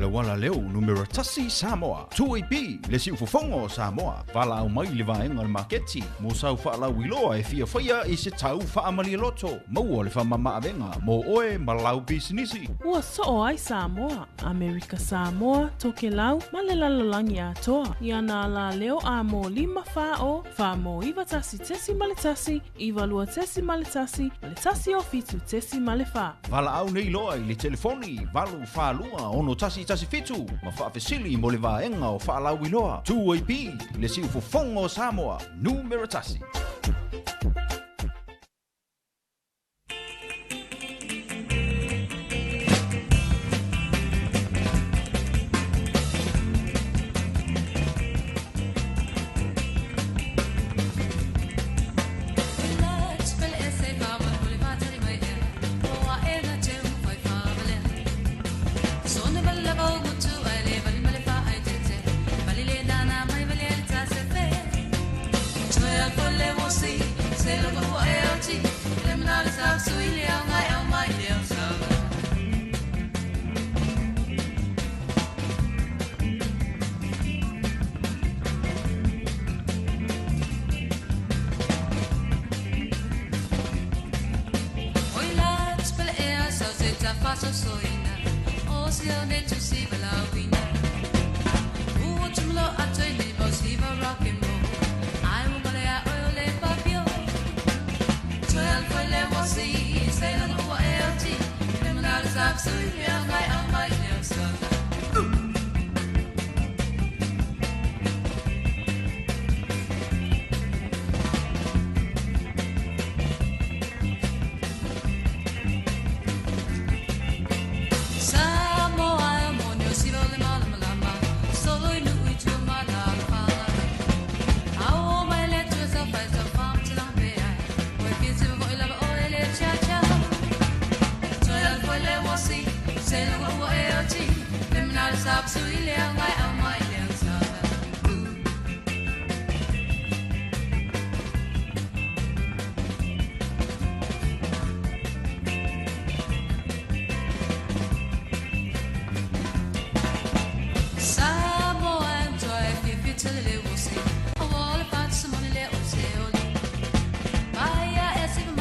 Lauala leo numera 1 Samoa. 2AP le siufofoga o Samoa. Valaau mai i le vaega o le maketi mo sau faalauiloa e fia faia i se tau faamalialoto. Maua le faamamaavega mo oe ma lau pisinisi. Ua soo ai Samoa, Amerika Samoa, Tokelau ma le lalolagi atoa i ana alaleo A mo 5 4 0 4 mo 91.1, 92.1 ma le 107.4. Valaau nei loa i le telefoni 842 6117 ma faafesili mo le vaega o faalauiloa. 2AP le siufofoga o Samoa, numera 1.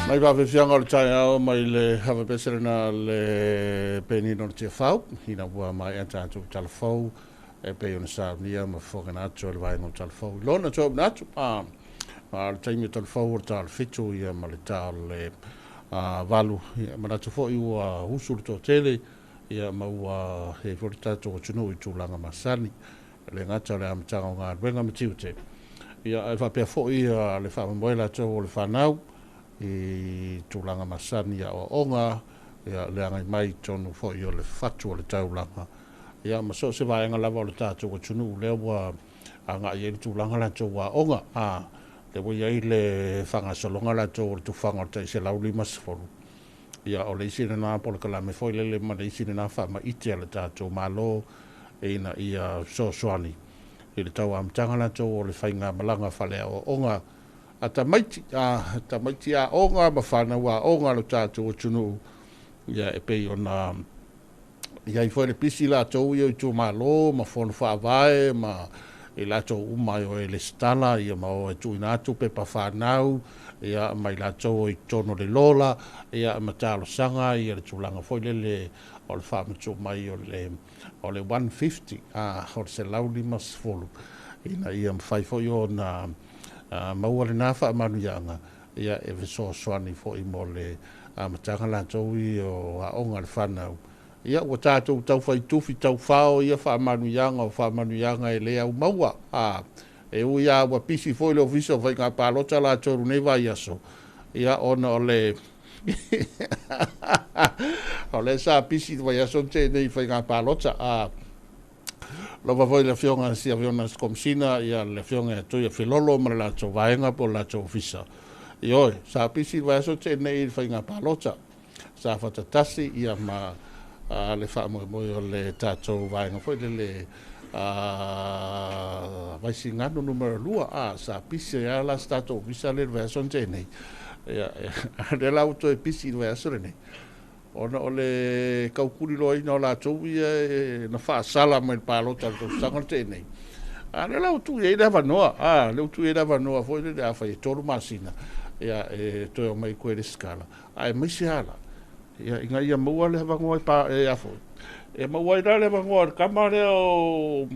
Mai faafefiaga o le taeao mai le havapese lena le penina o le Tiafau ina ua maea tatou talafou e pei ona saunia ma fofoga atu o le vaega o talafou i lona toe atu ma le taimi o talafou o le ta o le 7 ia ma le ta o le 8 ia manatu foi ua usu le toatele ia ma ua he foi le tatou atunuu i tulaga masani le gata o le amataga o galuega ma tiute ia ae faapea foi le faamoemoe latou o le fanau i tulaga masani ia aoaoga ia le agai mai tonu foi o le fatu o le taulaga ia ma so o se vaega lava o le tatou atunuu lea ua agai ai le tulaga latou aoga le ua i ai le faagasologa latou o le tufaga o le tai 150 ia o le isi lena polokalame foi lele ma le isi lena faamaite a le tatou Malo ina ia fesoasoani i le tauamataga latou o le faigamalaga faaleaoaoga a tamaiti tamaiti aoga ma fanau aoga lo tatou atunuu ia e pei ona i ai foi le pisi latou ia i itumalo ma fono faavae ma i latou uma o e lesitala ia ma o e tuuina atu pepa fanau ia ma i latou i totonu o le lola ia ma talosaga ia le tulaga foi lele o le faamatuu mai o le 150 o le 150 ina ia mafai foi ona maua lena faamanuiaga ia e fesoasoani foi mo le amataga latou ia o aoga a le fanau ia ua tatou taufaitufi taufao ia faamanuiaga o faamanuiaga e le aumaua e ui lava ua pisi foi le ofisa o faiga palota latou nei vaiaso ia ona o le o le sa pisi le vaiaso tenei faiga palota lava foi le afioga si afioga komisina ia le afioga ia Tuia Filolo ma le latou vaega po o le latou ofisa ioe sa pisi le vaiaso tenei i le faiga palota sa fatatasi ia ma le faamoemoe o le tatou vaega foi lele Vaisigano numera 2 sa pisi ai la se tatou ofisa le vaiaso tenei ia lea la ua toe pisi i le vaiaso lenei. Ona o le tautuliloaina o latou ia e na faasala mai le palota i le tausaga na tea nei. A lea la ua tuu i ai le avanoa, a lea ua tuu i ai le avanoa foi lele afai e 3 masina, ia e toe omai toe resitala, aemaise lava la, ia ina ia maua le avanoa e pa e a foi, e maua ai la le avanoa o le tama lea o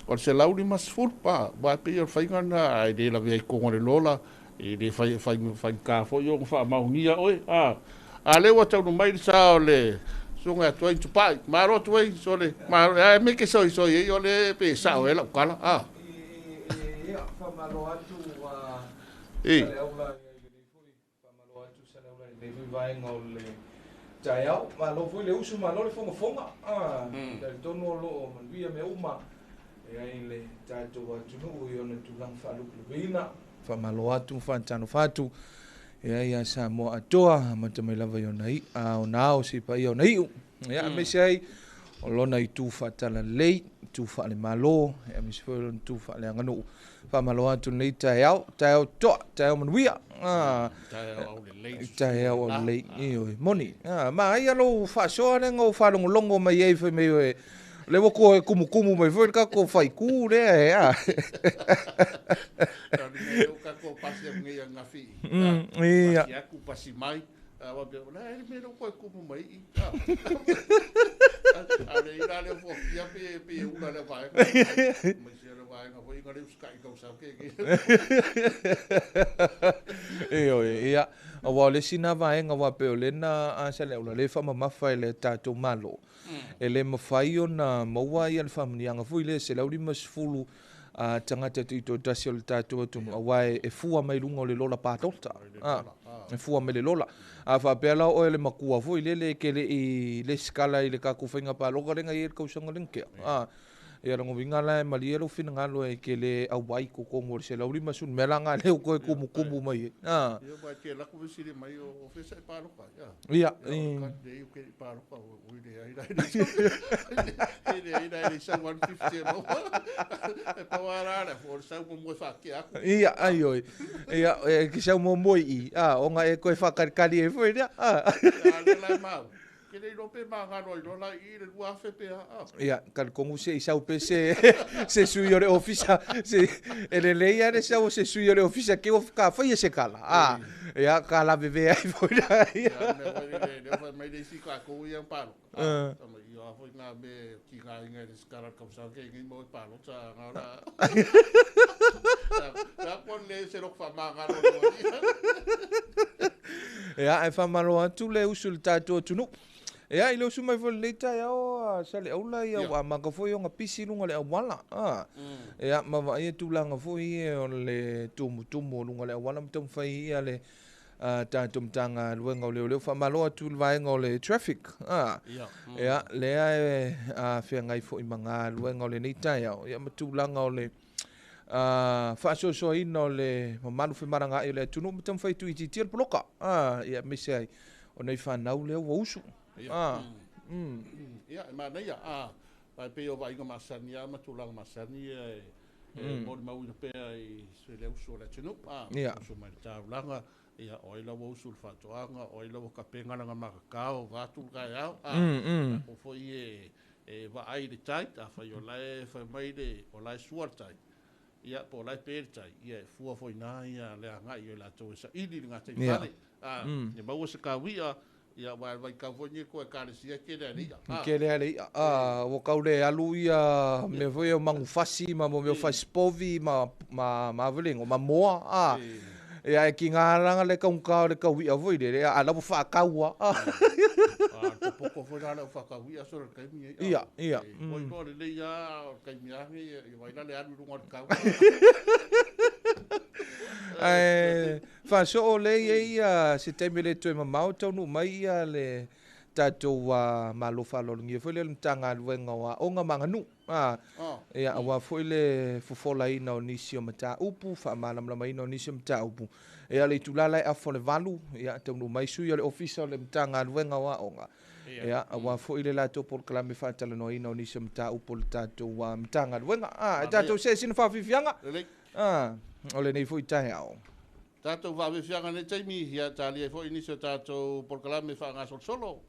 o le 150, a, aua e pei o le faiga lena, a e le lavea i totonu o le lola, E le fai faigata foi ona faamaonia oe. A, a lea ua taunuu mai le sa o le susuga ia Tuai Tupai. Malo Tuai, sole, malo, ae me ke soisoi ai o le pe sao ai lau tala. A. Ia, faamalo atu E. Saleaula i lenei foi, faamalo atu Saleaula i lenei foi vaega o le taeao. Malo foi le usu, malo le fogafoga. Talitonu o lo o manuia mea uma e ai le tatou atunuu i ona tulaga faalupelupeina. Faamalo atu ma faatalofa atu e ai ia Samoa atoa, amata mai lava i ona i'a, ona ao seia paia ona iu. Ia, aemaise ai o lona itu faatalalelei, itu faalemalo, aemaise foi o lona itu faaleaganuu. Faamalo atu lenei taeao, taeao toa, taeao manuia. Taeao aulelei. Taeao aulelei, ioe, moni. Manaia lou faasoa lea na ou faalogologo mai ai fai mai oe, lea ua toe kumukumu mai foi le tatou faitū lea e a. Lea ua tatou pasi atu nei ananafi i i. Pasi atu, pasi mai. A faapea, o le a ea le mea lea ua toe tumu mai i i? A o le i la lea ua fuafia pe ula lea vaega. Aemaise o le vaega foi na le usitai i tausaga te nei. Ioe, ia, aua o le isi lena vaega aua pei o lea na Saleaula lea e faamamafa e le tatou Malo. E le mafai ona maua ia le faamanuiaga foi lea e 150 tagata tuitoatasi o le tatou atunuu, aua e fua mai luga o le lola palota. E fua mai le lola. A faapea la o oe le matua foi lele e te le i resitala i le tatou faiga palota lea na i ai le tausaga lea na tea. Ia lona uiga la e malie lou finagalo e te le auai i totonu o le 150 mea la na lea ua toe tumutumu mai ai. Ia aua e te alu atu fesili mai o fea sa e palota ai. Ia. Ia o le e le i palota oi leai la e leai la e le i sau 150 e maua. E pau lava la le o le sau muamua e faatea atu. Ia, ai oi. Ia, e te sau muamua i i, ona e toe faatalitali ai foi lea. A lea la e maua. Ke le iloa pe magalo ai loa la i i le 2000 pe a a. Ia, talitonu se i sau pe se se sui o le ofisa, se e lelei lava le sau o se sui o le ofisa ke ua ka faia se tala, a, ia, ka lavevea ai foi la. Ia, mea foi lele, lea fai mai le isi tatou ia palota, a, fai mai, ia o a foi na mea e tigaina i le resitala i le tausaga kei nei maua i palota, na o la, la ko le se loto faamagalo loa ia. Ia, ae faamalo atu le usu i le tatou atunuu. Ia, i le usu mai foi i lenei taeao a Saleaula, ia ua amata foi ona pisi i luga o le auala. A, ia, ma vaaia tulaga foi ia o le tumutumu o luga o le auala ma taumafai ia le tatou Matagaluega o Leoleo. Faamalo atu i le vaega o le traffic. A, ia, lea e feagai foi ma galuega o lenei taeao, ia ma tulaga o le faasoasoaina o le mamalu femalagaai o le atunuu ma taumafai e tuuitiitia le poloka, ia aemaise ai o nai fanau lea ua usu. Ia, ia e manaia, aua e pei o vaaiga masani lava ma tulaga masani ia e molimauina pea i le usu o le atunuu, usu mai le taulaga, ia o ai la ua usu i le faatoaga, o ai la ua tapena lana matatao vaeatu le taeao, tatou foi e vaai i le tai, afai o la e fai mai le, o la e sua le tai, ia po o la e pe le tai, ia e fua foi i ina ia le agai o i latou e saili i le gataifale, ia maua se taui'a, ia aua e vaitau foi lenei tua Ekalesia e tele lava le i'a. E tele lava le i'a, ua tau le alu ia mea foi ia o manufasi ma mea o fasipovi ma ma ma moa, Ia, e tiga lava le taugata o le taui'a foi lele, a o la ua faatau lava. A o le popoto foi la le au faataui'a solo i le taimi nei. Ia, ia. Ua iloa lelei lava o le taimi lava lenei, ia vaai la le alu i luga o le tau. Ae faasoo lea e i ai se taimi e le toe mamao taunuu mai ia le tatou Malo faaaloalogia foi lea o le Matagaluega o Aoga ma Aganuu. Ia, aua foi le fofolaina o nisi o mataupu, faamalamalamaina o nisi o mataupu. Ia, le itula la e afa o le 8, ia, taunuu mai sui o le Ofisa o le Matagaluega o Aoga. Ia, aua foi le latou polokalame faatalanoaina o nisi o mataupu o le tatou Matagaluega. E tatou see sina faafiafiaga o lenei foi taeao. Tatou faafiafiaga i lenei taimi, ia talia ai foi nisi o tatou polokalame faagasolosolo.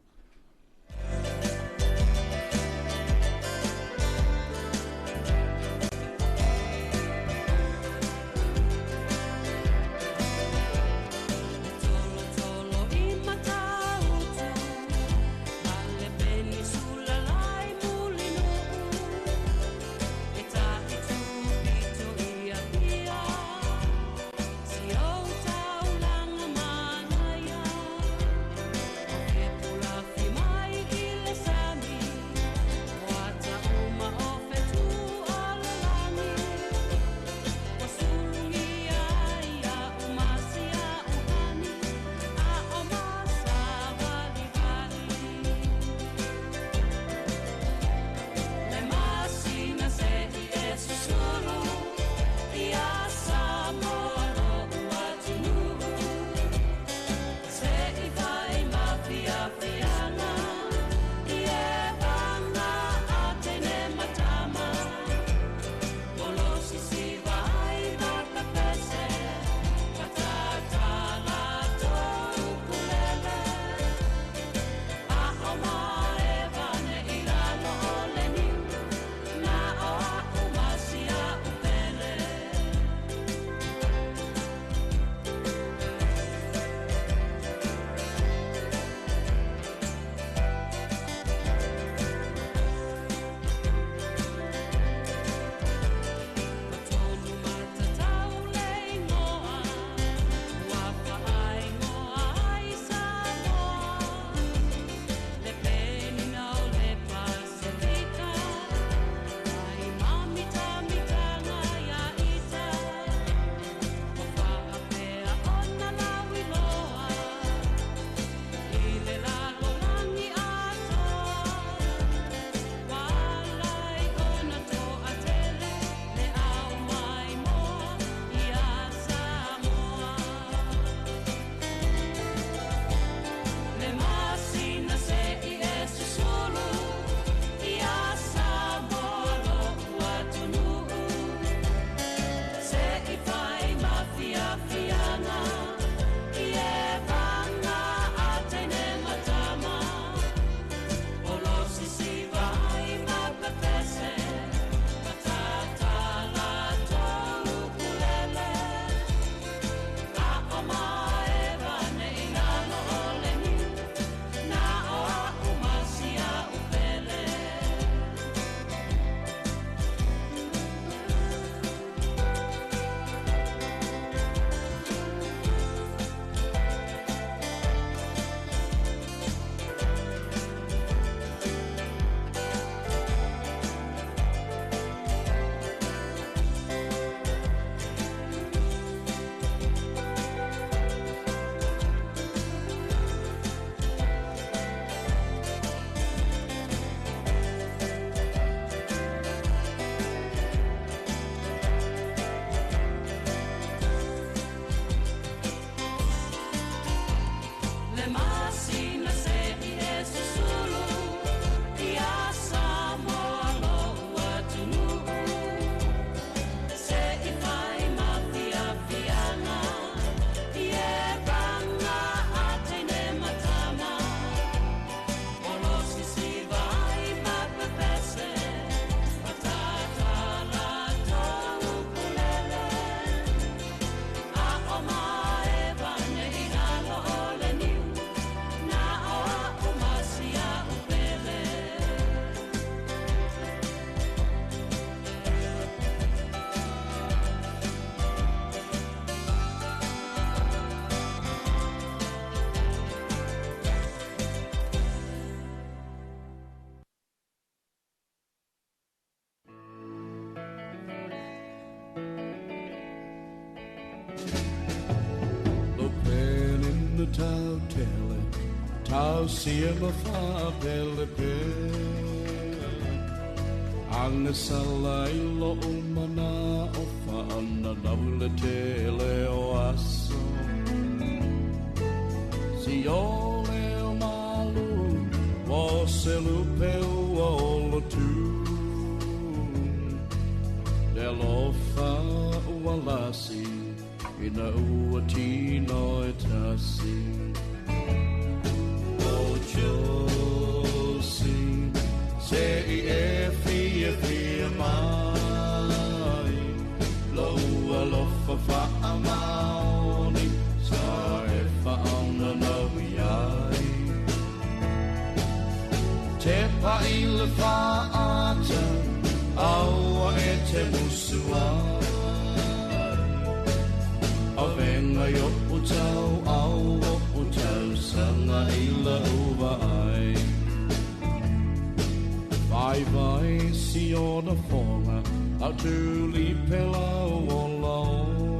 tau tele, tau sia ma wha pele pele. Anga sala i lo umana o whaana nau le tele o aso. Si ole o malu, o se lupe ua olo tu. Le alofa ua lasi, ina ua tino e tasi. O Josi, se i e fia fia mai, lo ua lofa wha maoni, sa e whaona nau iai. Te paile whaata, aua e te musuai. A venga i o tau, au o tau, sanga i la uva ai. Vai vai si ona fonga, au tuli pela o laona.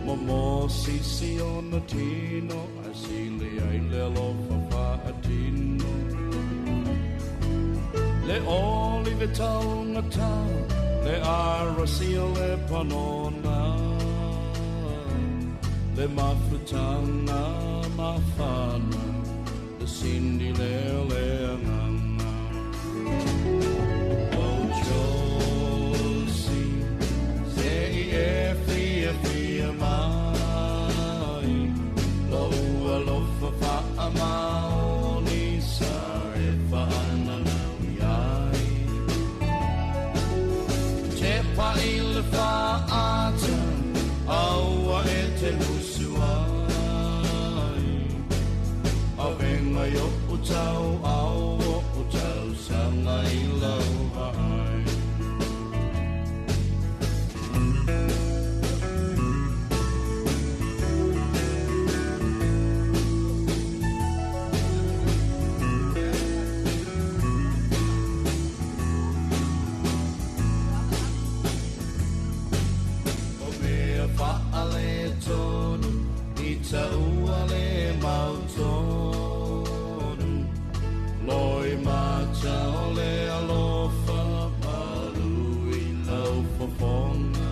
Momo si si ona tino, a sili ai le alofa wha tino. Le oli ve taunga tau, le arasia le panona. Le mafutanga mafana, le sindi le le anganga. O Josi, se i e fia fia mai, lo ua lofa wha maoni, sa e whaana nau iai. Te paile whaata, aua e te musuai. A venga i o tau, au o tau, sanga i lau vai. O mea whaale tonu, i taua le mau tonu. Loi mata o le alofa, malu i lau fofonga.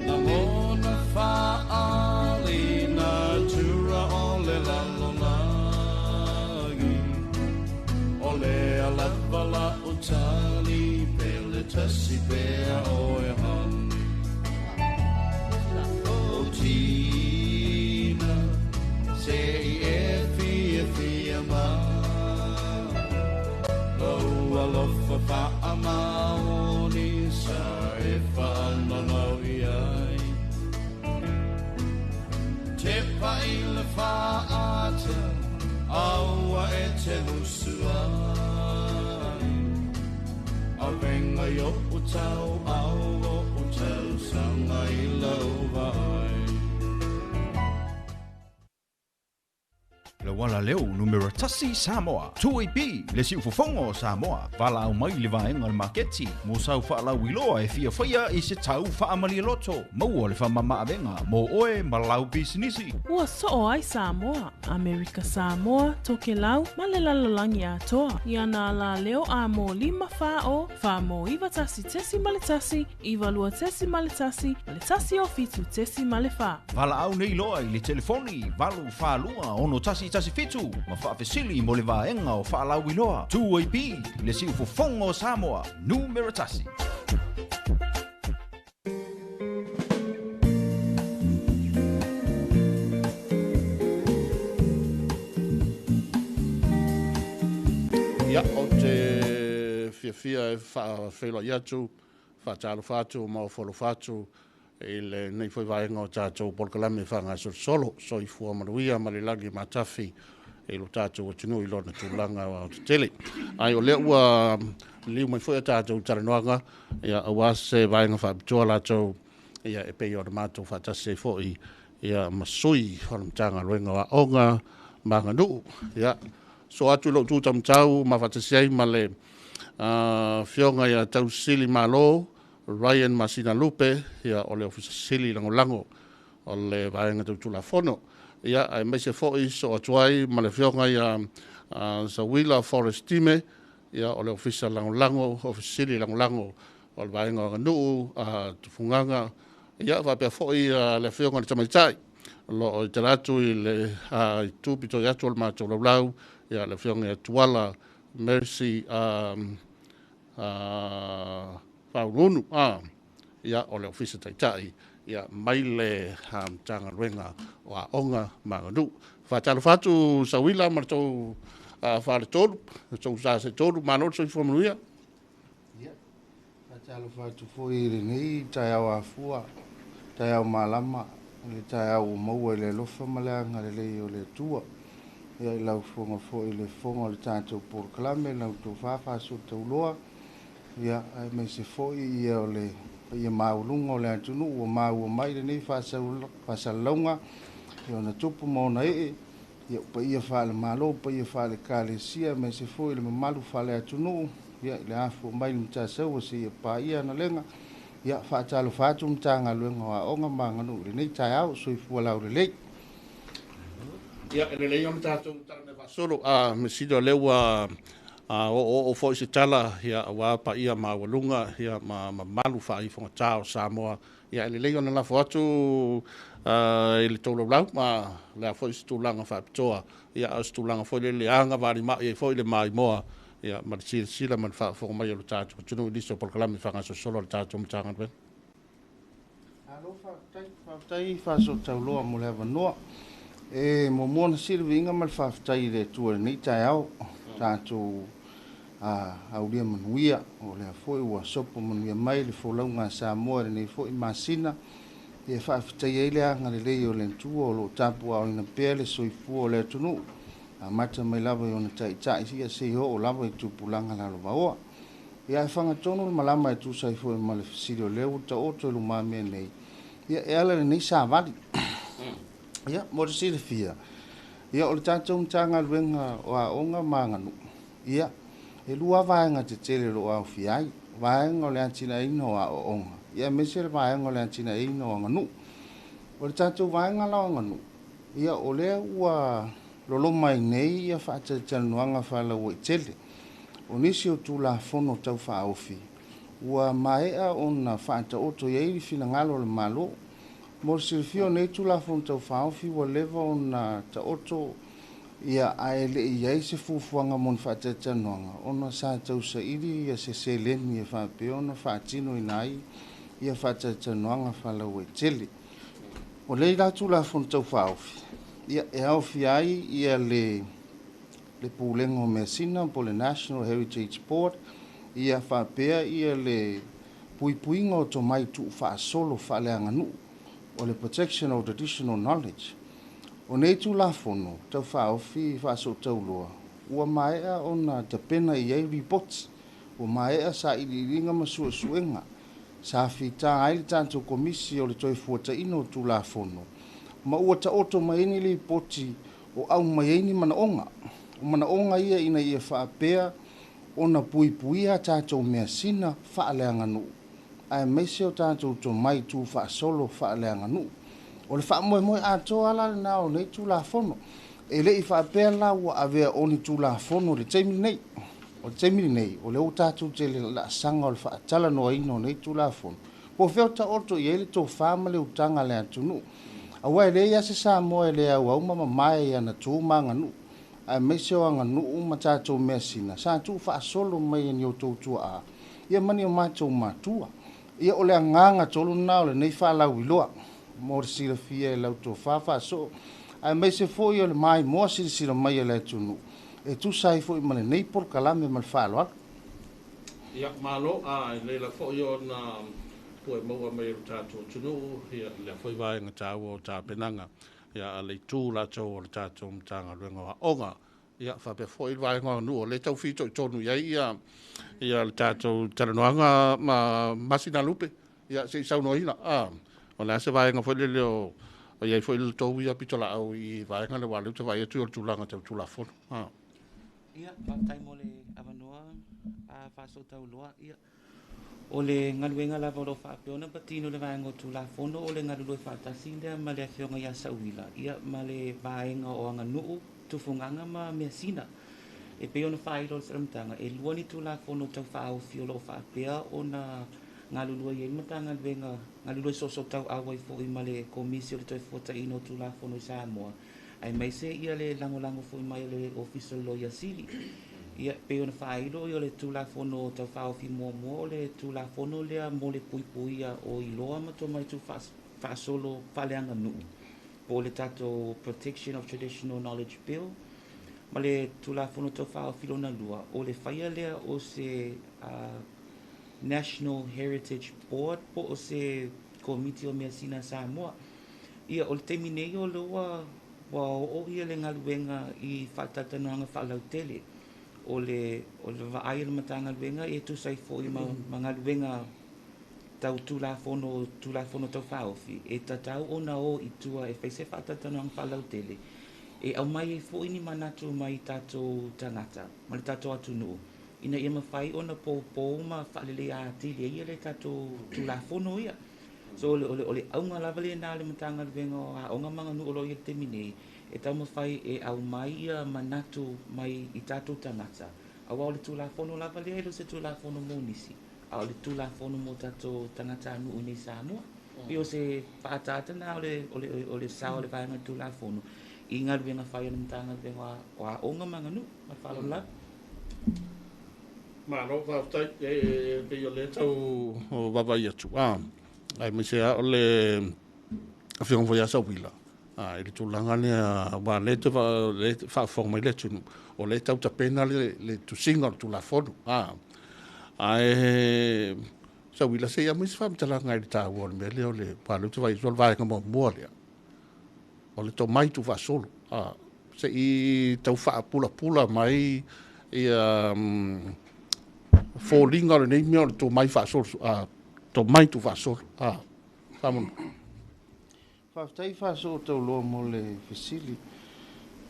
Langona whaali na tura o le lalolagi. O le alava la utali, pele tasi pea o e hani. O tina, se i e fia fia mai, lo alofa wha maoni, sa e whananau i ai. Te paile whaata, aua e te musuai. A venga i o tau, au o tau, sanga i lau vai. Le wala leo numero tasi Samoa. 2AB, le siufofogo o Samoa. Valaau mai le vaega o le maketi mo sau faalauiloa e fiafaia i se tau faamalialoto. Maua le faamamaavega mo oe ma lau pisinisi. Ua soo ai Samoa, Amerika Samoa, Tokelau, ma le lalolagi atoa. Ia nā la leo a mō 5 4 o, 4 mō 9 1 .1 9 2 .1 1 o 7 .4. Valaau nei loa i le telefoni 8 4 2 6 1 1 7 ma faafesili mo le vaega o faalauiloa. 2AB, le siufofogo o Samoa, numero 1. Ia, o te fiafia e whaawheloa atu, whaatalofa atu, maofolofa atu, i le nei foi vaega o tatou polokalame faagasolo soifua manuia ma le lagi matafi i lo tatou atunuu i lona tulaga o tetele. Ai o lea ua liu mai foi a tatou talanoaga, ia aua se vaega faapitoa latou, ia e pei ona matou faatasi ai foi, ia ma sui o le Matagaluega o Aoga ma Aganuu. Ia, so atu i lou tu taumatau ma faatasi ai ma le afioga ia Tausili Malo Ryan Masina Lupe, ia o le Ofisa Sili Lagolago o le vaega tau Tulafono. Ia aemaise foi soo atu ai ma le Afioga ia Sawila Forest Time, ia o le Ofisa Lagolago, Ofisa Sili Lagolago o le vaega o Aganuu, Tufugaga, ia faapea foi le Afioga i le Tamaitai o lo o i tala atu i le itu pito i atu o le matou laulau, ia le Afioga ia Tuala Mercy Fauluunu, ia o le Ofisa Taitai ia mai le Matagaluega o Aoga ma Aganuu. Faatalofa atu Sawila ma le tou faletolu, tou sa se tolu, malo le soifua manuia. Ia, faatalofa atu foi i lenei taeao afua, taeao malama, le taeao ua maua i le alofa ma le agalelei o le Atua. Ia, i lau Afioga foi i le fofoga o le tatou polokalame, lau tofa Faasootauloa, ia, aemaise foi ia o le paia maualuga o le atunuu ua maua mai lenei faasalalauga i ona tupu ma ona ee, ia, paia faale-Malo, paia faale-Ekalesia, aemaise foi le mamalu faale-atunuu, ia, i le afua mai le Mataisaua seia paia Analega. Ia, faatalofa atu Matagaluega o Aoga ma Aganuu i lenei taeao, soifua laulelei. Ia, e lelei ona tatou tala faasolo, mesili o lea ua oo foi se tala, ia, aua paia maualuga, ia, ma mamalu faaifogata o Samoa. Ia, e lelei ona lafo atu i le tou laulau, ma le a foi se tulaga faapitoa, ia, o se tulaga foi le leaga valimai ai foi le maimoa, ia, ma le silasila ma le faafofoga mai o le tatou atunuu i nisi o polokalame faagasosolo a le tatou Matagaluega. Alo, faafetai, faafetai Faasootauloa mo le avanoa. E muamua ona sili ma le faafetai i le Atua i lenei taeao, tatou aulia manuia, o lea foi ua sopo manuia mai le folauga a Samoa i lenei foi masina. E faafetai ai le agalelei o le Atua o lo o tapuaaoina pea le soifua o le atunuu, amata mai lava i ona taitai ia seia oo lava i tupulaga lalovaoa. Ia, e fagatonu le malama e tusa ai foi ma le fesili o lea ua taoto i lumamea nei, ia, e ala lenei savali. Ia, mo le silafia, ia, o le tatou Matagaluega o Aoga ma Aganuu, ia, e lua vaega tetele o lo o aofia ai, vaega o le atinaeina o aoaoga, ia, aemaise le vaega o le atinaeina o aganuu. O le tatou vaega la o aganuu, ia, o lea ua loloma ai nei ia faatalatalanoaga faalauaitele o nisi o Tulafono Tau Faaofi ua maea ona faataoto i ai le finagalo o le Malo. Mo le silafia, o nei Tulafono Tau Faaofi ua leva ona taoto, ia, ae le i ai se fuafuaga mo ni faatalatalanoaga, ona sa tausaili ia se seleni e faapea ona faatinoina ai ia faatalatalanoaga faalauaitele. O lea la Tulafono Tau Faaofi, ia, e aofia ai ia le Pulega o Measina po o le National Heritage Board, ia, faapea ia le puipuiga o tomai tuufaasolo faaleaganuu, o le Protection of Traditional Knowledge. O nei Tulafono Tau Faaofi Faasootauloa ua maea ona tapena i ai reports, ua maea sailiiliga ma suesuega sa fita ai le tatou Komisi o le Toefuataiga o Tulafono, ma ua taoto mai ai ni lipoti o aumai ai ni manaoga. O manaoga ia ina ia faapea ona puipuia a tatou measina faaleaganuu, aemaise o tatou tomai tuufaasolo faaleaganuu. O le faamoemoe atoa la lena o nei Tulafono. E le i faapea la ua avea o ni Tulafono i le taimi lenei. O le taimi lenei, o lea ua tatou tele laasaga o le faatalanoaina o nei Tulafono, po o fea o taoto i ai le tofa ma le utaga a le atunuu. Aua e leai lava se Samoa e le auau ma mamae i ana tu ma aganuu, aemaise o aganuu ma tatou measina sa tuufaasolo mai e ni outou tuaa, ia, ma ni o matou matua. Ia, o le agaga tonu lena o lenei faalauiloa mo le silafia e lau tofa faasoo, aemaise foi o le maimoa silasila mai a le atunuu e tusa ai foi ma lenei polokalame ma le faaaloalo. Ia, malo, a leila foi ona pue maua mai e le tatou atunuu, ia, lea foi vaega taua o tapenaga, ia, a le itu latou o le tatou Matagaluega o Aoga, ia, faapea foi le vaega o aganuu o lea tau fitoitonu i ai ia, ia le tatou talanoaga ma Masinalupe, ia, se i saunoaina o le a se vaega foi lele o i ai foi le tou ia pitolaau i vaega le ua lea ou te vaai atu o le tulaga tau Tulafono. Ia, faafetai mo le avanoa a Faasootauloa. Ia, O le galuega lava o loo faapea ona patino i le vaega o Tulafono o le galulue faatasi lea ma le Afioga ia Sauila ia ma le vaega o Aganuu, Tufugaga ma Measina. E pei ona faailo i le amataga, e lua ni Tulafono taufaaofi o loo faapea ona galulue ai le Matagaluega, galulue soosootauau ai foi ma le Komisi o le Toefuataiga o Tulafono i Samoa, aemaise ia le lagolago foi mai o le Ofisa o le Loia Sili. Ia, pei ona faailo o le Tulafono taufaaofi muamua o le Tulafono lea mo le puipuia o iloa ma tomai tuufaasolo faaleaganuu, po o le tatou Protection of Traditional Knowledge Bill, ma le Tulafono taufaaofi lona lua, o le faia lea o se National Heritage Board po o se Komiti o Measina Samoa. Ia, o le taimi nei o lea ua oo ia le galuega i faatalatanoaga faalautele. O le vaai o le Matagaluega e tusa ai foi ma galuega tau Tulafono, Tulafono taufaaofi, e tatau ona o i tua e fai se faatalatanoaga faalautele, e aumai ai foi ni manatu mai tatou tagata ma le tatou atunuu, ina ia mafai ona poupou ma faaleleia atili ai le tatou Tulafono ia. So o le auga lava lena o le Matagaluega o Aoga ma Aganuu o lo o i ai i le taimi nei, e taumafai e aumai ia manatu mai i tatou tagata, aua o le Tulafono lava lea e le o se Tulafono mo nisi, a o le Tulafono mo tatou tagatanuu i nei Samoa. Pei o se faaataata lena o le sao o le vaega o le Tulafono i galuega fai a le Matagaluega o Aoga ma Aganuu. Ma le faaaloalo lava. Malo faafetai, e pei o lea tau vaavaai atu, aemaise lava o le Afioga foi ia Sauila, i le tulaga lea, aua o lea e faafofoga mai le atunuu, o lea e tau tapena le tusiga o le Tulafono. Ae Sauila, se i aumai se faamatalaga i le taua o le mea lea o le aua o lea ou te vaai atu o le vaega muamua lea, o le tomai tuufaasolo. Se i tau faapulapula mai ia foliga o lenei mea o le tomai faasolo, tomai tuufaasolo. Faamolemole. Faafetai faasootauloa mo le fesili.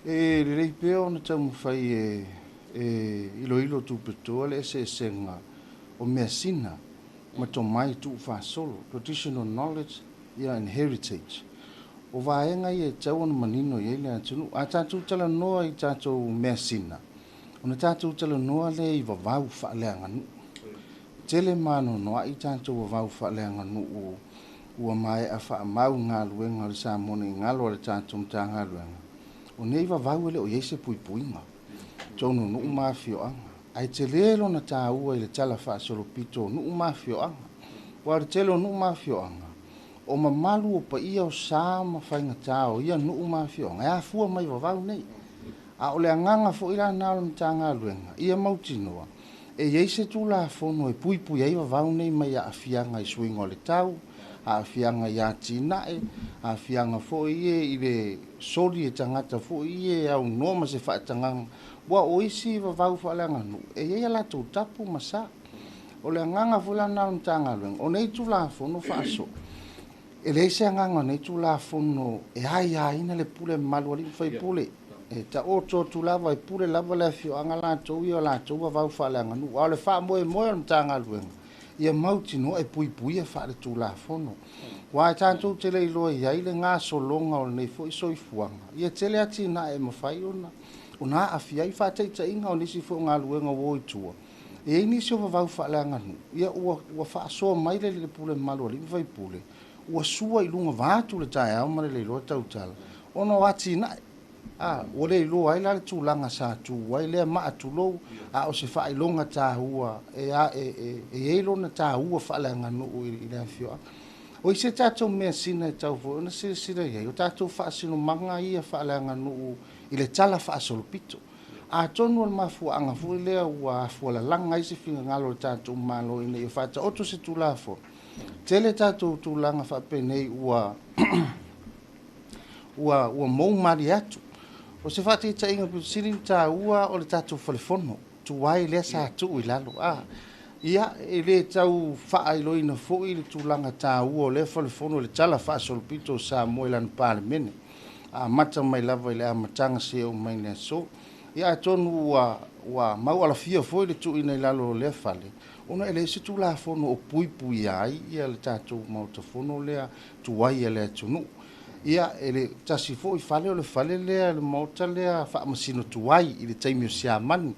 E lelei pea ona taumafai e iloilo tupetoa le eseesega o measina ma tomai tuufaasolo, traditional knowledge ia and heritage. O vaega ia e tatau ona manino i ai le atunuu. A tatou talanoa i tatou measina, ona tatou talanoa lea i vavau faaleaganuu. Tele manoanoai tatou vavau faaleaganuu ua maea faamau galuega o le Samoa nei galo a le tatou Matagaluega. O nei vavau e le o i ai se puipuiga, totonu o nuu ma afioaga. Ae tele lona taua i le tala faasolopito o nuu ma afioaga. Aua o le tele o nuu ma afioaga, o mamalu o paia o sa ma faigata o ia nuu ma afioaga, e afua mai vavau nei. A o le agaga foi lana o le Matagaluega, ia mautinoa, e i ai se Tulafono e puipui ai vavau nei mai aafiaga i suiga o le tau, aafiaga i atinae, aafiaga foi ia i le soli e tagata foi ia e aunoa ma se faatagaga. Ua o isi vavau faaleaganuu, e i ai a latou tapu ma sa. O le agaga foi lana o le Matagaluega, o nei Tulafono faasoo, e leai se agaga o nei Tulafono e aiaina le pule mamalu a alii ma faipule. E taoto atu lava e pule lava le afioaga latou ia o latou vavau faaleaganuu. A o le faamoemoe o le Matagaluega, ia mautinoa e puipuia faale-Tulafono. Aua e tatou te le iloa i ai le gasologa o lenei foi soifuaga, ia tele atinae e mafai ona aafia ai faataitaiga o nisi foi o galuega ua o i tua. E i ai nisi o vavau faaleaganuu, ia ua faasoa mai le pule mamalu a alii ma faipule, ua sua i luga vaatu le taeao ma le leiloa tautala, ona o atinae. Ua le iloa ai la le tulaga sa tu ai lea maatulou, a o se faailoga taua e i ai lona taua faaleaganuu i le afioaga. O isi tatou measina e tau foi ona silasila i ai, o tatou faasinomaga ia faaleaganuu i le tala faasolopito. Atonu o le mafuaaga foi lea ua afualalaga ai se finagalo o le tatou Malo ina ia faataoto se Tulafono. Tele tatou tulaga faapenei ua mou malie atu. O se faataitaiga pito sili ona taua o le tatou falefono tuai lea sa tuu i lalo. Ia, e le tau faailoina foi le tulaga taua o lea falefono i le tala faasolopito o Samoa i lana Palemene. Amata mai lava i le amataga seia oo mai i le aso. Ia atonu ua Ua maualafia foi le tuuina i lalo o lea fale, ona e leai se Tulafono o puipuia ai le tatou Maota Fono lea tuai a le atunuu. Ia, e le tasi foi fale o le fale lea, le Maota lea faamasino tuai i le taimi o Siamani.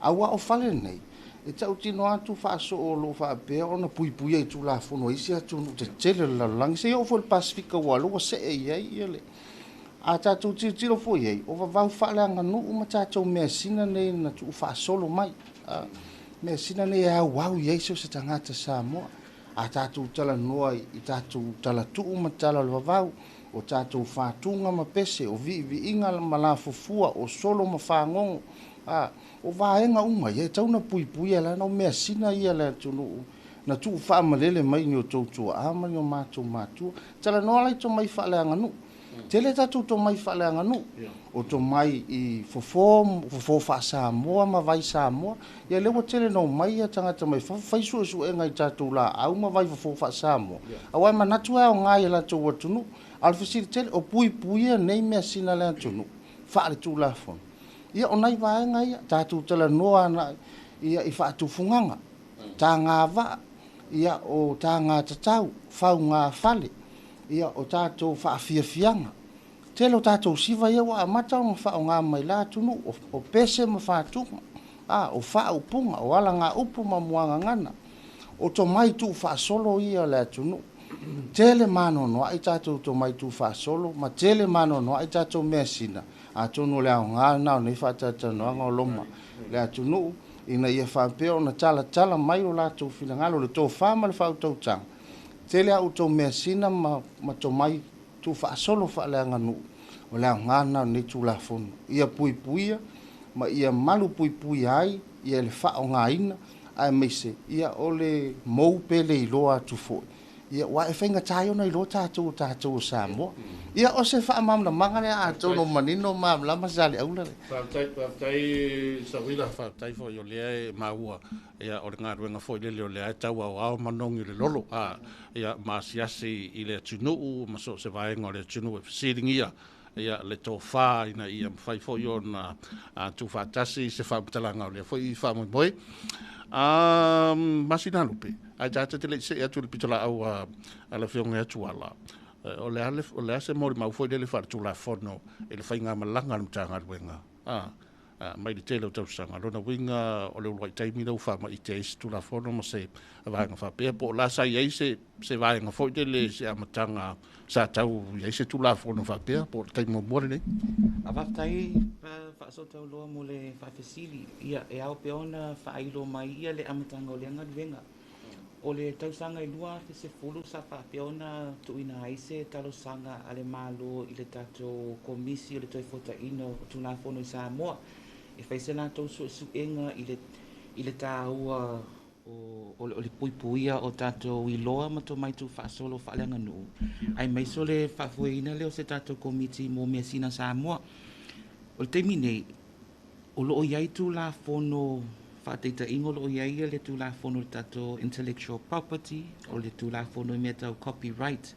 Aua o fale nei, e tautino atu faasoo o lo o faapea ona puipuia i Tulafono a isi atunuu tetele o le lalolagi, seia oo foi i le Pasefika ua alu ua see i ai ia le A tatou tilotilo foi i ai, o vavau faaleaganuu ma tatou measina nei na tuufaasolo mai. A, measina nei e auau i ai so o se tagata Samoa. A tatou talanoa i tatou talatuu ma tala o le vavau, o tatou fatuga ma pese, o viiviiga ma lafofua, o solo ma fagogo, a, o vaega uma ia e tatau ona puipuia leaga o measina ia a le atunuu na tuufaamalele mai ni o outou tuaa ma ni o matou matua. Talanoa la i tomai faaleaganuu. Tele tatou tomai faaleaganuu, o tomai i fofo, fofo faa-Samoa ma vai Samoa. Ia lea ua tele na omai ia tagata mai fafo fai suesuega i tatou laau ma vai fofo faa-Samoa, aua e manatu e aoga i a latou atunuu. A o le fesili tele, o puipuia nei measina a le atunuu faaletulafono? Ia o nai vaega ia, tatou talanoa agai ia i faatufugaga, tagavaa, ia o tagatatau, faugafale, ia o tatou faafiafiaga. Tele o tatou siva ia ua amata ona faaaoga mai la atunuu, o pese ma fatuga, a, o faaupuga, o alagaupu ma muagagana, o tomai tuufaasolo ia o le atunuu. Tele maanoanoai tatou tomai tuufaasolo ma tele maanoanoai tatou measina, atonu o le aoga lena o nei faatalatalanoaga o loma le atunuu, ina ia faapea ona talatala mai o latou finagalo, le tofa ma le faautautaga. Tele a outou measina ma tomai tuufaasolo faaleaganuu, o le aoga lena o lenei Tulafono, ia puipuia ma ia malu puipuia ai ia le faaaogaina, aemaise ia o le mou pe le iloa atu foi, ia aua e faigata ai ona iloa tatou o tatou o Samoa. Ia o se faamalamalamaga lea atonu manino ma malamalama Saleaula le. Faafetai, faafetai Sawila, faafetai foi o lea e maua ia o le galuega foi lele o lea e tau aoao manogi le lolo a ia ma asiasi i le atunuu ma so o se vaega o le atunuu e fesiligia ia le tofa ina ia mafai foi ona tuufaatasi se faamatalaga o lea foi faamoemoe. Masina Lupe, ae tatou te le i see atu i le pitolaau a le Afioga ia Tuala, o le a se molimau foi lele faaletulafono i le faigamalaga a le Matagaluega mai le tele o tausaga, lona uiga o le uluai taimi lea ua faamaite ai se Tulafono ma se vaega faapea, po o la sa i ai se vaega foi lele se amataga sa tau i ai se Tulafono faapea, po o le taimi muamua lenei? A faafetai faasootauloa mo le faafesili. Ia, e ao pea ona faailo mai ia le amataga o lea galuega. O le tausaga i 2010 sa faapea ona tuuina ai se talosaga a le Malo i le tatou Komisi o le Toefuataiga o Tulafono i Samoa e fai se latou suesuega i le taua o le puipuia o tatou iloa ma tomai tuufaasolo faaleaganuu, aemaise o le faafoeina lea o se tatou Komiti mo Measina Samoa. O le taimi nei, o loo i ai Tulafono faataitaiga, o loo i ai le Tulafono o le tatou intellectual property, o le Tulafono i mea tau copyright,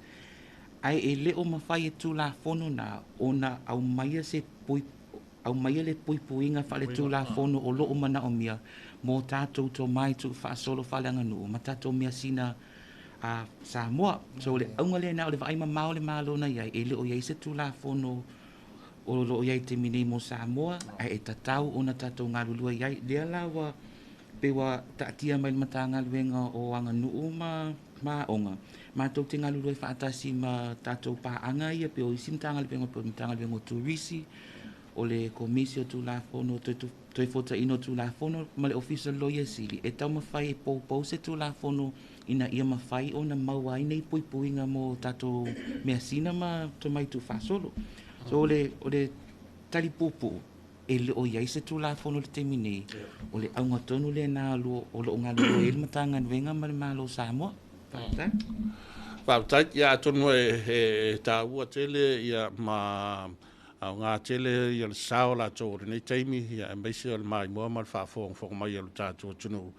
ae e le o mafai e Tulafono na ona aumaia se aumaia le puipuiga faaletulafono o loo manaomia mo tatou tomai tuufaasolo faaleaganuu ma tatou measina a Samoa. So le auga lena o le vaai mamao le Malo na i ai, e le o i ai se Tulafono o loo i ai taimi nei mo Samoa, ae e tatau ona tatou galulue i ai. Lea la ua pe ua taatia mai le Matagaluega o Aganuu ma Aoga, matou te galulue faatasi ma tatou paaga ia pe o isi Matagaluega, pe o le Matagaluega o Turisi, o le Komisi o Tulafono Toefuataiga o Tulafono ma le Ofisa o le Loia Sili, e taumafai e poupou se Tulafono ina ia mafai ona maua ai nei puipuiga mo tatou measina ma tomai tuufaasolo. So o le tali puupuu, e le o i ai se Tulafono i le taimi nei, o le auga tonu lena o loo galulue ai le Matagaluega ma le Malo o Samoa. Faafetai. Faafetai. Ia atonu e taua tele ia ma aoga tele ia le sao latou o lenei taimi, ia aemaise o le maimoa ma le faafogafoga mai o le tatou atunuu,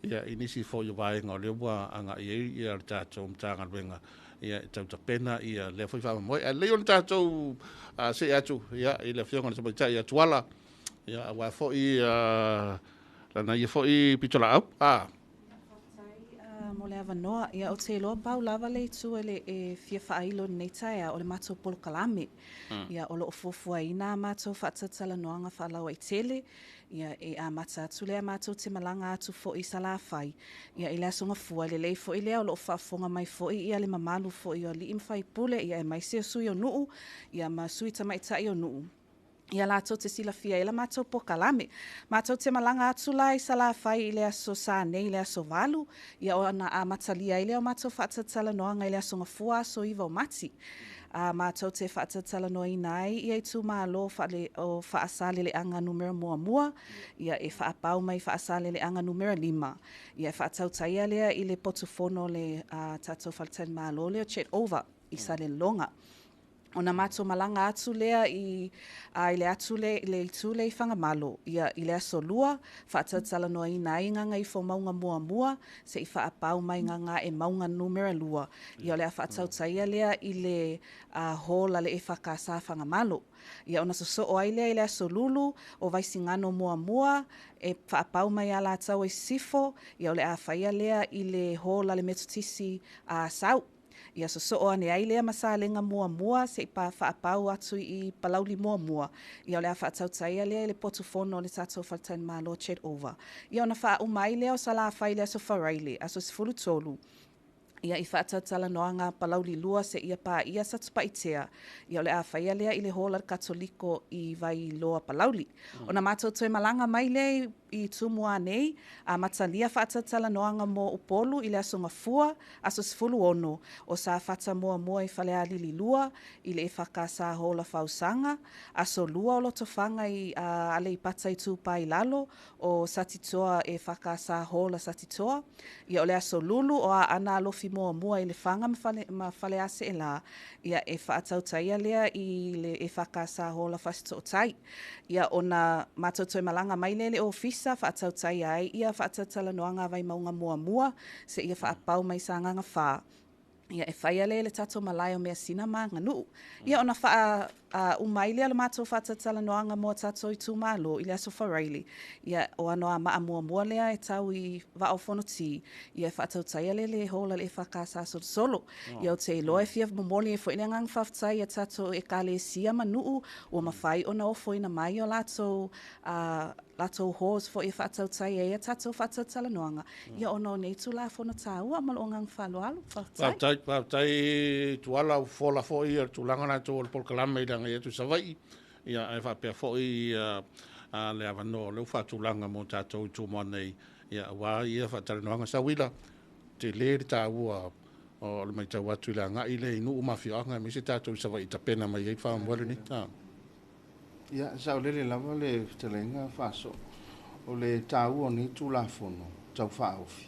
ia i nisi foi o vaega o lea ua agai ai ia le tatou Matagaluega ia e tautapena ia lea foi faamoemoe. Ae lelei ona tatou see atu ia i le Afioga i le Tamaitai ia Tuala. Ia, auā foi lana ia foi pitolaau. A. Faafetai mo le avanoa. Ia, ou te iloa pau lava le itu e le e fia faailo i lenei taeao, o le matou polokalame. Ia, o lo o fuafuaina a matou faatalatalanoaga faalauaitele, ia, e amata atu lea matou te malaga atu foi i Salafai, ia, i le Aso Gafua. E lelei foi lea o lo o faafofoga mai foi ia le mamalu foi o alii ma faipule, ia, aemaise o sui o nuu, ia, ma sui tamaitai o nuu, ia latou te silafia ai la matou polokalame. Matou te malaga atu la i Salafai i le aso Sa nei i le aso 8, ia ona amatalia ai lea o matou faatalatalanoaga i le Aso Gafua aso 9 o Mati. Matou te faatalatalanoaina ai ia itumalo faale, o Faasaleleaga numera 1, ia e faapau mai Faasaleleaga numera 5, ia e faatautaia lea i le potufono o le tatou faletalimalo lea o Chet Over i Salelologa. Ona matou malaga atu lea i i le atu le i le itu lea i Fagamalo, ia, i le aso Lua, faatalatalanoaina ai Gagaifomauga 1, se i faapau mai Gagaemauga numera 2. Ia, o le a faatautaia lea i le hall a le EFKS Fagamalo. Ia, ona sosoo ai lea i le aso Lulu, o Vaisigano 1, e faapau mai Alataua i Sisifo, ia, o le a faia lea i le hall a le Metotisi Asau. Ia sosoo ane ai lea ma Salega 1 se i faapau atu i Palauli 1, ia o le a faatautaia lea i le potufono o le tatou faletalimalo Chet Over. Ia ona faauma ai lea o Salafai i le aso Faraile, aso 13, ia i faatalatalanoaga Palauli 2 seia paia Satupaitea, ia o le a faia lea i le hall a le Katoliko i Vailoa Palauli. Ona matou toe malaga mai lea i Tumua nei, amatalia faatalatalanoaga mo Upolu i le Aso Gafua, aso 16, o Safata 1 i Falealili 2, i le EFKS Hall a Fausaga, aso 2 o Lotofaga i Aleipata Itupa i Lalo, o Satitoa EFKS Hall a Satitoa. Ia o le aso Lulu o Aana Alofi 1 i Lefaga ma Faleaseela, ia e faatautaia lea i le EFKS Hall a Fasitootai. Ia ona matou toe malaga mai lea i le ofisa, faatautaia ai ia faatalatalanoaga a Vaimauga 1, seia faapau mai Sagaga 4. Ia e faia lea i le tatou malae o Measina ma Aganuu. Ia ona faauma ai lea o le matou faatalatalanoaga mo a tatou itumalo i le aso Faraile. Ia o Anoamaa 1 lea e tau i Vaa o Fonoti, ia e faatautaia lea i le hall a le EFKS Solosolo. Ia ou te iloa e fia momoli ai foi le agaga faafetai i a tatou ekalesia ma nuu ua mafai ona ofoina mai o latou latou halls foi e faatautai ai a tatou faatalatalanoaga, ia ona o nei Tulafono taua. Ma lou agaga faaaloalo. Faafetai. Faafetai, faafetai Tuala, ua fola foi le tulaga latou o le polokalame i le agai atu i Savaii, ia ae faapea foi le avanoa o lea ua faatulaga mo tatou i Tumua nei, ia aua ia faatalanoaga sauila, tele le taua o le matau atu i le agai lea i nuu ma afioaga aemaise tatou i Savaii tapena mai ai le faamoemoe lenei. Ia, saolele lava le fetalaiga Faaso, o le taua o nei Tulafono Tau Faaofi,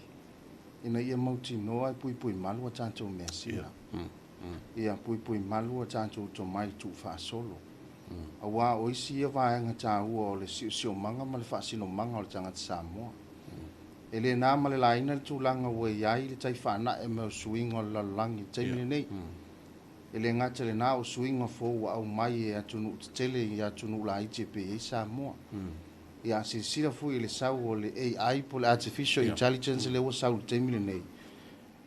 ina ia mautinoa e puipuimalu a tatou measina. Ia puipuimalu a tatou tomai tuufaasolo. Aua o isi ia vaega taua o le siosiomaga ma le faasinomaga o le tagata Samoa. E le na ma le laina le tulaga ua i ai le tai faanae mai o suiga o le lalolagi i le taimi lenei. E le gata i lena o suiga fou ua aumai e atunuu tetele i atunuu laiti e pei ai Samoa. Ia a silasila foi i le sau o le AI po o le Artificial Intelligence lea ua sau i le taimi lenei,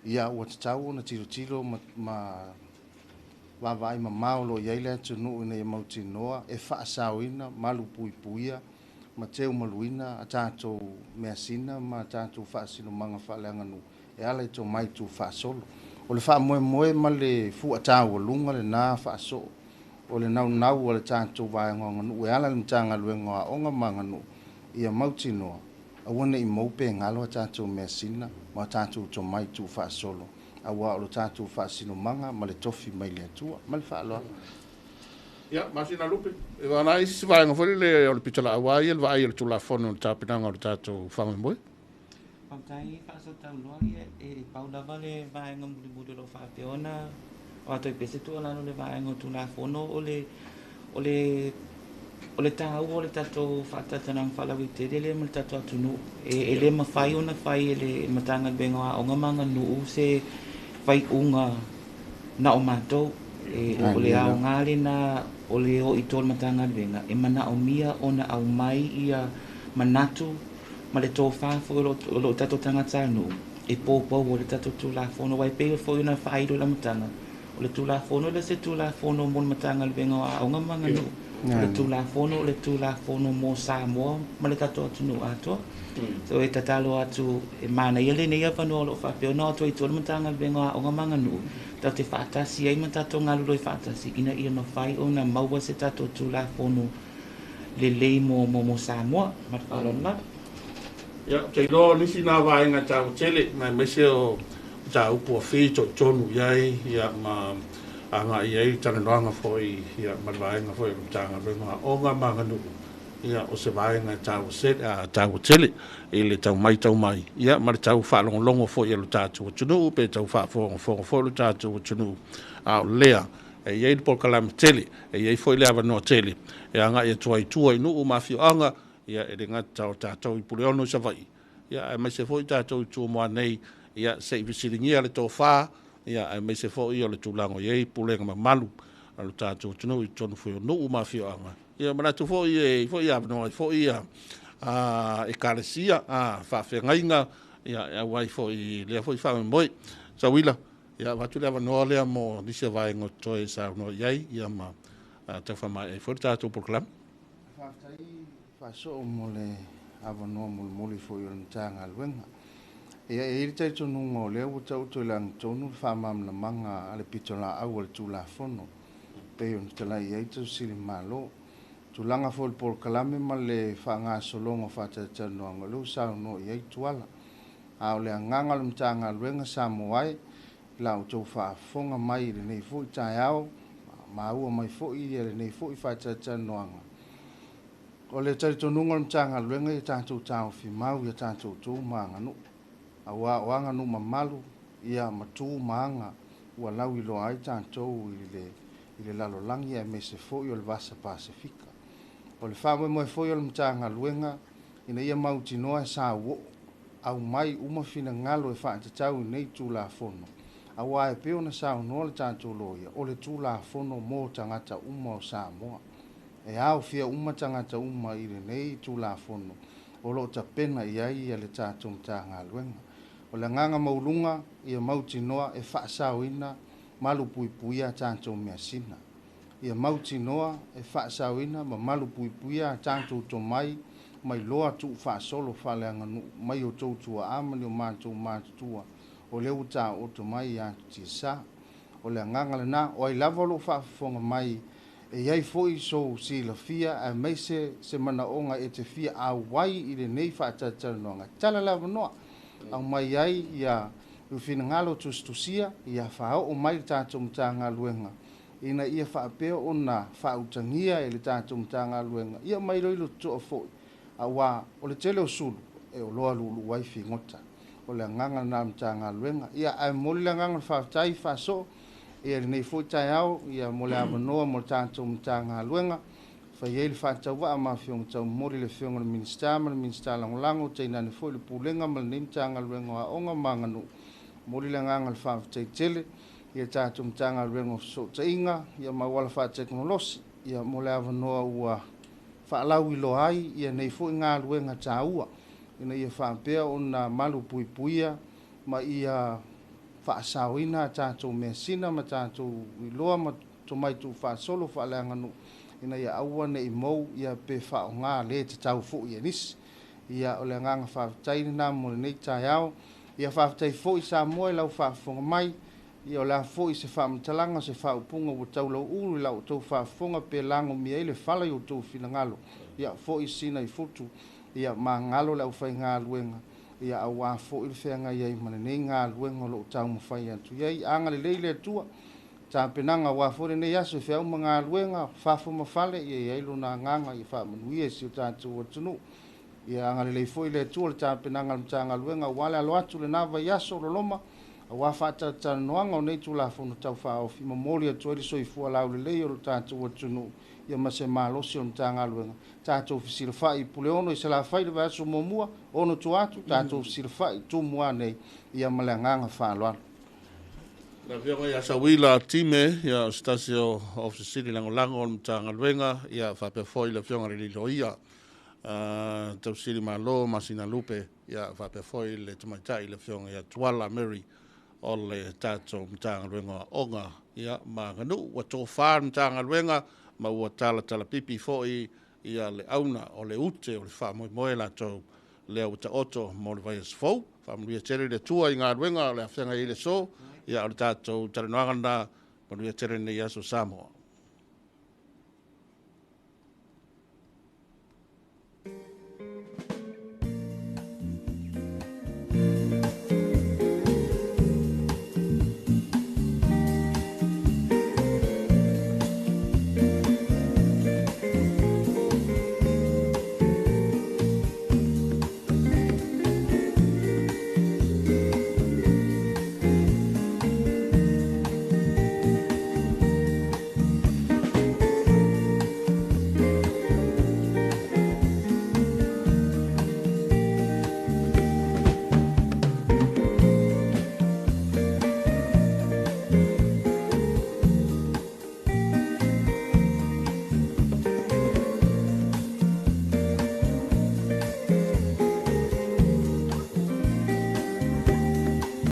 ia ua tatau ona tilotilo ma vaavaai mamao o lo o i ai le atunuu ina ia mautinoa e faasaoina, malupuipuia ma teumaluina a tatou measina ma a tatou faasinomaga faaleaganuu e ala i tomai tuufaasolo. O le faamoemoe ma le fuataualuga lena faasoo o le naunau a le tatou vaega o aganuu e ala i le Matagaluega o Aoga ma Aganuu ia mautinoa aua ne i mou pe galo a tatou measina ma a tatou tomai tuufaasolo aua o lo tatou faasinomaga ma le tofi mai le Atua. Ma le faaaloalo. Ia, Masina Lupe, e vana isi vaega foi lele o le pitolaau a ia le vaai o le Tulafono i le tapenaga o le tatou faamoemoe. Faafetai faasootauloa, ia e pau lava le vaega mulimuli o lo o faapea ona o atu ai pea se tuualalo i le vaega o Tulafono o le o le o le taua o le tatou faatalatalanoaga faalauaitele lea ma le tatou atunuu. E le mafai ona fai e le Matagaluega o Aoga ma Aganuu se faaiuga na o matou. E o le aoga lena o le o i tō le Matagaluega e manaomia ona aumai ia manatu ma le tofā foi o loo tatou tagatanuu e poupou o le tatou Tulafono aua e pei foi ona faailo i le amataga o le Tulafono le se Tulafono mo le Matagaluega o Aoga ma Aganuu o le Tulafono o le Tulafono mo Samoa ma le tatou atunuu atoa. So e tatalo atu e manaia lenei avanoa o loo faapea ona o atu ai i tua le Matagaluega o Aoga ma Aganuu tatou te faatasi ai ma tatou galulue faatasi ina ia mafai ona maua se tatou Tulafono lelei mo Samoa. Ma le faaaloalo lava. Ia, ou te iloa o nisi nā vaega taua tele, ma aemaise o mataupu ua fitoitonu i ai, ia, ma agai i ai le talanoaga foi, ia, ma le vaega foi o le Matagaluega o Aoga ma Aganuu, ia, o se vaega e taua taua tele i le tau mai tau mai, ia, ma le tau faalogologo foi a lo tatou atunuu, pe tau faafogafoga foi lo tatou atunuu, a o lea e i ai le polokalame tele, e i ai foi le avanoa tele e agai atu ai i tua i nuu ma afioaga, ia, e le gata o tatou i Puleono i Savaii, ia, aemaise foi tatou i Tumua nei, ia, se i fesiligia le tofa, ia, aemaise foi o le tulaga o i ai pulega mamalu a lo tatou atunuu i totonu foi o nuu ma afioaga. Ia, manatu foi e i foi avanoa ai foi ia ekalesia, faafeagaiga, ia, e auai foi i lea foi faamoemoe. Sauila, ia, avatu le avanoa lea mo nisi o vaega o totoe e saunoa i ai, ia, ma tau faamaea ai foi le tatou polokalame. Faafetai faasoo mo le avanoa molimoli foi o le Matagaluega. Ia, e i ai le talitonuga o lea ua taoto i lagatonu le faamalamalamaga a le pitolaau a le Tulafono, pei ona talai ai tausilimalo. Tulaga foi o le polokalame ma le faagasologa o faatalatalanoaga, o lea ua saunoa i ai Tuala. A o le agaga o le Matagaluega Samoa e, la outou faafofoga mai i lenei foi taeao, maua mai foi ia lenei foi faatalatalanoaga. O le talitonuga o le Matagaluega ia tatou taofi mau ia tatou tu ma aganuu. Aua o aganuu mamalu ia ma tu ma aga ua lauiloa ai tatou i le lalolagi aemaise foi o le Vasa Pasefika. O le faamoemoe foi o le Matagaluega ina ia mautinoa e sauoo aumai uma finagalo e faatatau i nei Tulafono. Aua e pei ona saunoa le tatou loia, o le Tulafono mo tagata uma o Samoa. E aofia uma tagata uma i lenei Tulafono o loo tapena i ai ia le tatou Matagaluega. O le agaga maualuga ia mautinoa e faasaoina malupuipuia a tatou measina. Ia mautinoa e faasaoina ma malupuipuia a tatou tomai mai loa tuufaasolo faaleaganuu mai o outou tuaa ma ni o matou matutua o lea ua taoto mai i atu tiasa. O le agaga lena, o ai lava o loo faafofoga mai e i ai foi sou silafia aemaise se manaoga e te fia auai i lenei faatalatalanoaga. Tala le avanoa, aumai ai ia finagalo tusitusia, ia faaoo mai le tatou Matagaluega ina ia faapea ona faautagia e le tatou Matagaluega, ia ma iloilo totoa foi, aua o le tele o sulu e oloa luuluu ai figota. O le agaga lena o le Matagaluega. Ia, ae momoli le agaga o le faafetai faasoo ia lenei foi taeao, ia mo le avanoa mo le tatou Matagaluega fai ai le faatauvaa ma afioga taumoli le afioga i le Minisita ma le Minisita Lagolago, tainane foi le Pulega ma lenei Matagaluega o Aoga ma Aganuu. Momoli le agaga o le faafetai tele ia tatou Matagaluega o Fesootaiga ia ma auala faatekonolosi ia mo le avanoa ua faalauiloa ai ia nei foi galuega taua ina ia faapea ona malupuipuia ma ia faasaoina a tatou measina ma tatou iloa ma tomai tuufaasolo faaleaganuu ina ia aua nei mou ia pe faaaoga le tatau foi e nisi. Ia, o le agaga faafetai lena mo lenei taeao. Ia faafetai foi Samoa i lau faafofoga mai. Ia o le a foi se faamatalaga se faaupuga ua taulauulu i la outou faafofoga pe lagomia ai le fala i outou finagalo. Ia foi sina i futu, ia magalo le aufaigaluega, ia aua foi le feagai ai ma lenei galuega o loo taumafai atu i ai. Agalelei le Atua, tapenaga aua foi lenei aso e feau ma galuega, fafo ma fale, ia i ai lona agaga ia faamanuia i si o tatou atunuu. Ia agalelei foi le Atua le tapenaga a le Matagaluega aua le alo atu lena vaiaso loloma, aua faatalatalanoaga o nei Tulafono Tau Faaofi, momoli atu ai le soifua laulelei o lo tatou atunuu, ia ma se malosi o le Matagaluega. Tatou fesilafai i Puleono i Salafai le vaiaso muamua, ono tua atu, tatou fesilafai i Tumua nei, ia ma le agaga faaaloalo. Le afioga ia Sauila Time, ia, o se tasi o Ofisa Sili Lagolago o le Matagaluega, ia, faapea foi le afioga i le Loia Tausili Malo Masina Lupe, ia, faapea foi le tamaitai le afioga ia Tuala Mary o le tatou Matagaluega o Aoga, ia, ma Aganuu. Ua tofa le Matagaluega ma ua talatalapipi foi ia le auna o le ute o le faamoemoe latou lea ua taoto mo le vaiaso fou. Faamanuia tele le Atua i galuega o le afeaga i le aso. Ia, o le tatou talanoaga lena. Manuia tele lenei aso Samoa.